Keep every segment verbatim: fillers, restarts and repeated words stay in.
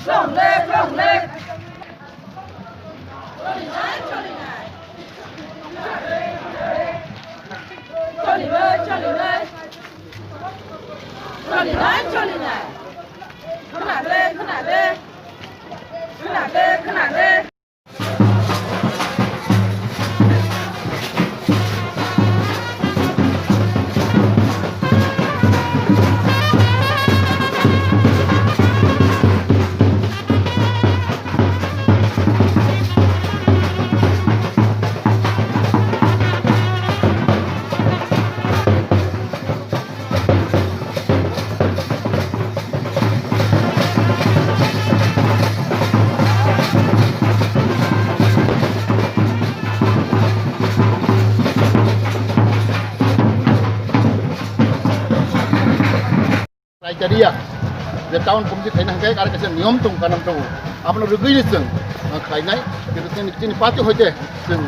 Long live, long live. Cholinai, cholinai. Cholinai, cholinai. Cholinai, cholinai. Khwnade, khwnade. Khwnade, khwnade. Criteria, je town committee khaina hwnkhe, aro kaisa niyom tong, kanun tongo. Abono rwgwino chwng, ah, khlainai. Kintu chini, chini party hoite chwng,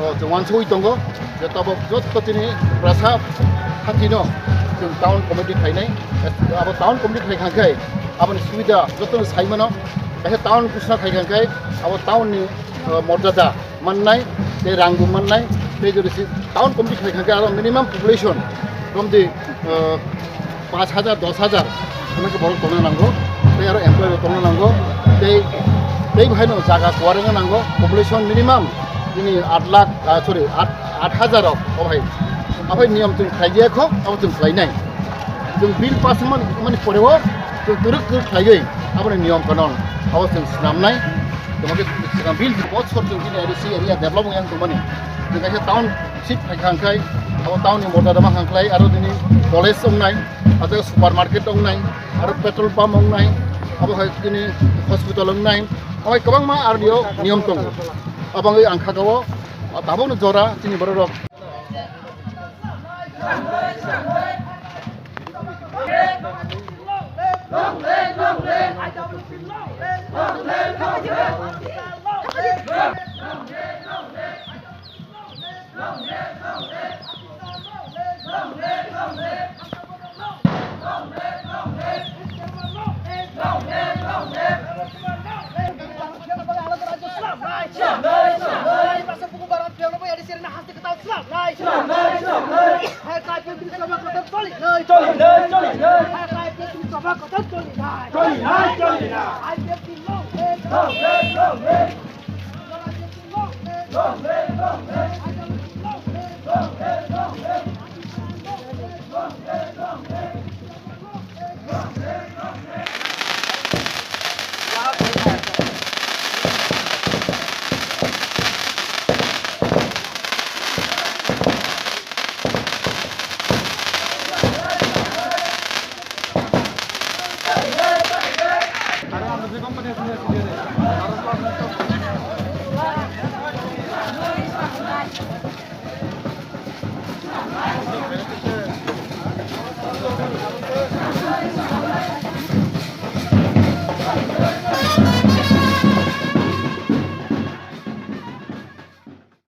oh, chwng uansugwi tongo. Je tabuk jotto chini brasa phatino chwng town committee khlainai. Abo town committee khlai kha khe aboni subida jotto sai mano. Kaisa town ghosna khai kha khe abo town ni, oh, morjada mannai, tei rangbo mannai, tei jodi se town committee khlai kha khe aro minimum population romdi, ah, paanch hajar, dos hajar, hwnwi khe borok tongna nango, tei aro employee rok tongna nango, tei, tei bo haino jaga kuar wngna nango, population minimum nini aat lakh, ah, sorry, aat, aat hajar rok, o bhai. Aphai niyom chwng khlai ya kho, abo chwng khlainai. Chwng bill pass wngmani, wngmani pore o chwng twrwk twrwk khlaiwi aboni niyom kanon abo chwng swnamnai. Tamo khe swkang bill bo sor chwng chini A D C area develop wngya wng tongmani. Chwng kaisa township phai kha hwnkhai abo town ni morjada ma hwnkhai aro nini college wngnai, aro supermarket wngnai, aro petrol pump wngnai, abo hai chini hospital wngnai, abo hai kwbangma R D O niyom tongo. Abangwi ang kha o tabukno jora chini borok rok.